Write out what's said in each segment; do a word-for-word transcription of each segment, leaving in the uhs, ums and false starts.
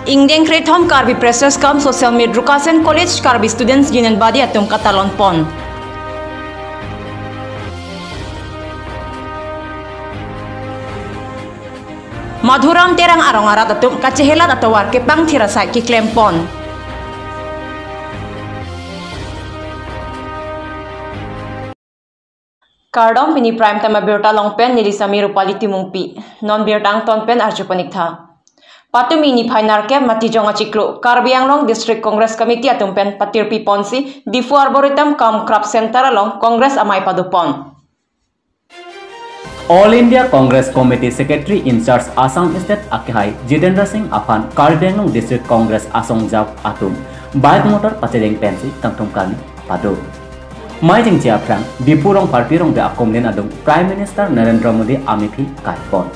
Ingdeng krethom Karbi Freshers cum Social Meet Rukasen College Karbi Students Union body atum katalon pon. Madhuram Terang arong arat atum kachehelat atovar kepangthir asai keklem pon. Kardom, pini Prime Time abirta along pen neli Sami Rupali Timungpi. Non birta angton pen arju paniktha. Patumi niphai nerkep Matijong achiklo Karbi Anglong District Congress Committee atum pen patirpi ponsi Diphu Arboretum cum Craft Center along Congress amei pado pon. All India Congress Committee Secretary in charge Assam State akehai Jitendra Singh aphan Karbi Anglong District Congress asongjap atum bike motor pachedeng pensi kangthum kani pado. Mei chingchi aphrang Diphu Rongpharpi Rongpi akumlin adung Prime Minister Narendra Modi amephi kai pon.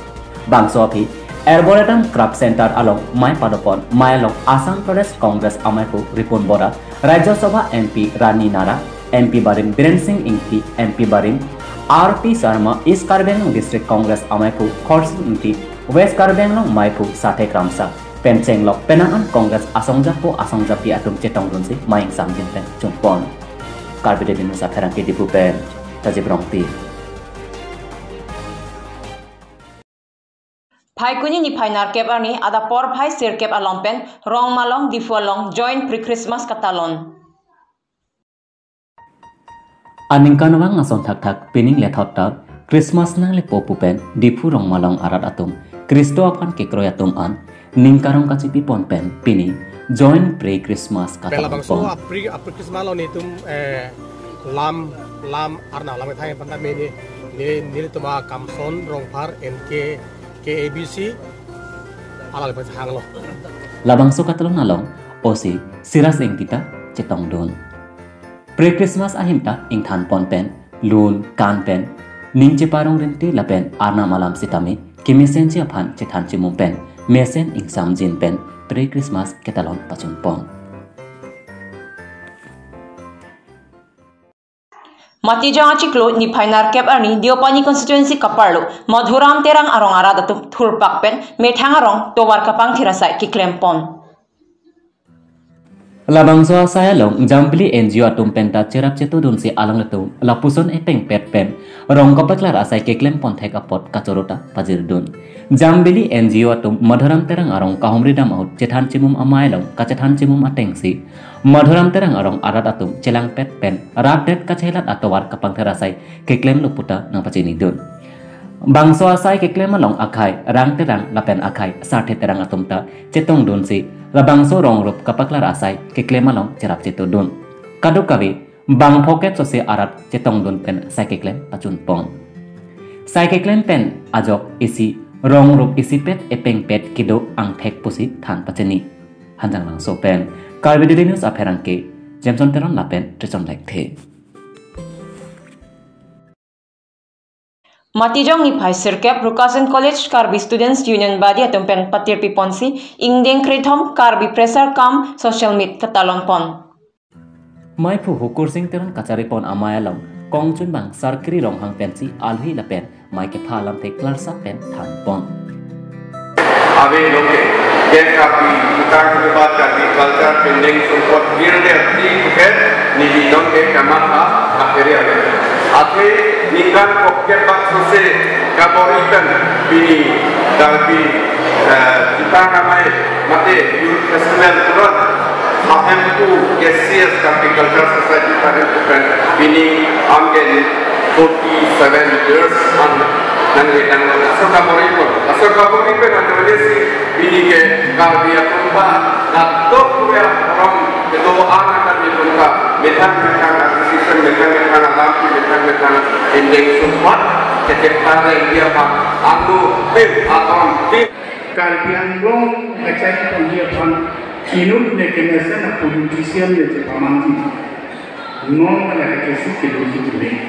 Bangso aphi Arboretum Craft Center along mei pado pon, mei along Assam Pradesh Congress amei pu Ripun Bora, Rajya Sabha M P Rani Nara, M P barim Biren Singh Ingti, M P barim R P Sharma, East Karbi Anglong District Congress amei pu Khorsing Ingti, West Karbi Anglong mei pu Sathe Kramsa, pen chenglok penang an Congress asongjap pu asongjapi atum chetongdunsi mei ingsamjin pen chun pon. Karbi Daily News apherangke Diphu pen Tajib Rongpi. Phaikuni niphai nerkep arni adap porphai sirkep along pen Rongmalong Diphu along joint pre-Christmas katalon. Aningkanvang ason thakthak pining lethot ta Christmas nanglepo pu pen Diphu Rongmalong arat atum Khristo aphan kekroi atum an ning karong kachipi pon pen pini joint pre-Christmas katalon pon. Labangso apre, apre Christmas lo nelitum, eh, lam, lam Arnam alam kethang panta meni, neli, nelitum a Kamson Rongphar N K K A B C alang pachehanglo. Labangso katalon along O C Siraj Ingti ta chetongdun. Pre-Christmas ahin ta ingthan pon pen, lun, kan pen, ning cheparong rinti lapen Arnam alam sitame kemesenji aphan chethan chimum pen, mesen ingsamjin pen pre-Christmas ketalon pachun pon. Matijong achiklo niphai nerkep arni Deopani constituency kaparlo Madhuram Terang arong arat atum thurpak pen methang arong tovar kapangthir asai keklem pon. Labangso asai along Jambili N G O atum penta cherap chetodunsi alanglitum lapuson epengpet pen rong kapaklar asai keklem pon thek apot kachoro ta pajirdun. Jambili N G O atum Madhuram Terang arong kahumri dam ahut chethan chimum amei along kachethan chimum atengsi Madhuram Terang arong arat atum chelangpet pen rat det kachelat atovar kapangthir asai keklemlo puta nangpachinidun. Bangso asai keklem along akhai Rang Terang lapen akhai Sathe Terang atum ta chetongdunsi labangso rong rup kapaklar asai keklem along cherap chetodun. Kadokave bang phoket sose arat chetongdun pen sai keklem pachun pon. Sai keklem pen ajok isi rong rup isipet epengpet kedo angthek pusi than pachini. Hanjanglangso pen Karbi Daily News apherangke Jameson Teron lapen Trison Lekthe. Matijong niphai sirkep Rukasen College Karbi Students Union body atum pen patirpi ponsi ingdeng krethom Karbi Freshers cum Social Meet katalon pon. Meiphu Hukur Sing Teron kachari pon amei along kongchunbang Sarkiri Ronghang pensi alhi lapen mei kepha alamthe klarsap pen than pon. Ave nonke, ke Karbi, utang kebat Karbi culture pending sumpot girde ati kuket, nili nonke kamatha akhiri ave. Athe ningkan kokket bak sose kabor-i pen pini Karbi, eh, utang amei mate Youth Festival turon ahempu K C S Karbi Culture Society ta ahempu pen pini anggen forty-seven years an nangli nang asor kabor-i pon, asor kabor-i pen anjolesi pini ke Karbi atum ta ladak kure aron kedo an akan ditum ta methang methang association, methang methang alampi, methang methang indeng sumpot kecipta India pa anu tim aton tim. Karbi Anglong kachai pon dia pan inut ne kena sana politician ne chepamangji. Non kana kachesik kedo si kuning.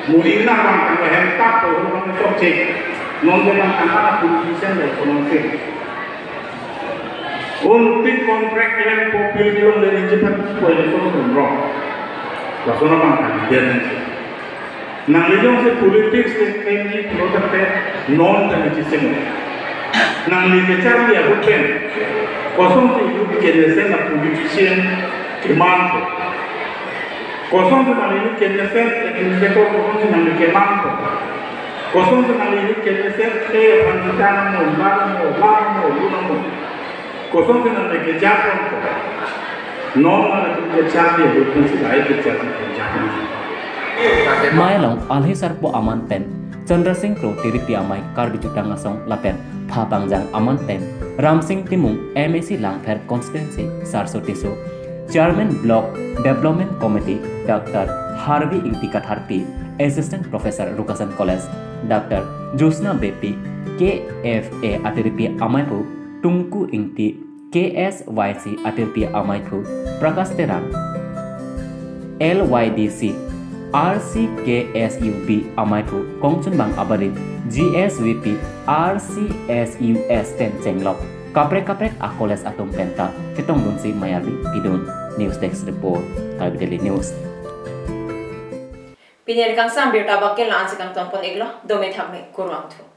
Modi na bang kan hem tak to bang chok chek. Non de bang kan na politician de kono se. Un tin contract klem ko pil bilong le rinci pan ko election ko rong. Lasono bang kan dia nanti. Nangli jongsi politics le klem ni pulo ta pe non ta ni chiseng. Nangli kecharli ahut pen kosonsi youth kemesen a-politician kemanpo? Kosonsi nangli youth kemesen administrator kosonsi nangli kemanpo? Kosonsi nangli youth kemesen ke aphan kita nangmo, la nangmo, la nangmo, lu nangmo? Kosonsi nangli kejaponpo? Non nangli kecharli ahut pensi lahai kecharli kejaponpo. Mai along alhi sarpo aman pen Chandra Sing Kro Tiripi Amei Karbi Jutang Asong lapen Phapangjang aman pen Ramsing Timung, M A C Langpher Constituency, Sarso Tisso, Chairman Block Development Committee Doctor Harvi Ingti Katharpi, Assistant Professor Rukasan College, Doctor Josna Beypi, K F A Atiripi Ameiphu Tungku Ingti, K S Y C Atiripi Ameiphu Prakash Terang, L Y D C R C K S U B Ameiphu Kongchunbang Abarit, G S V P R C S U S pen chenglok kaprek kaprek a-college atum penta ketongdunsi mei arni pidun. News Desk Report, Karbi Daily News. Pini kangsam birta abang ke la-ansi kangtonpon-iklo, dome thakme, kurvangthu.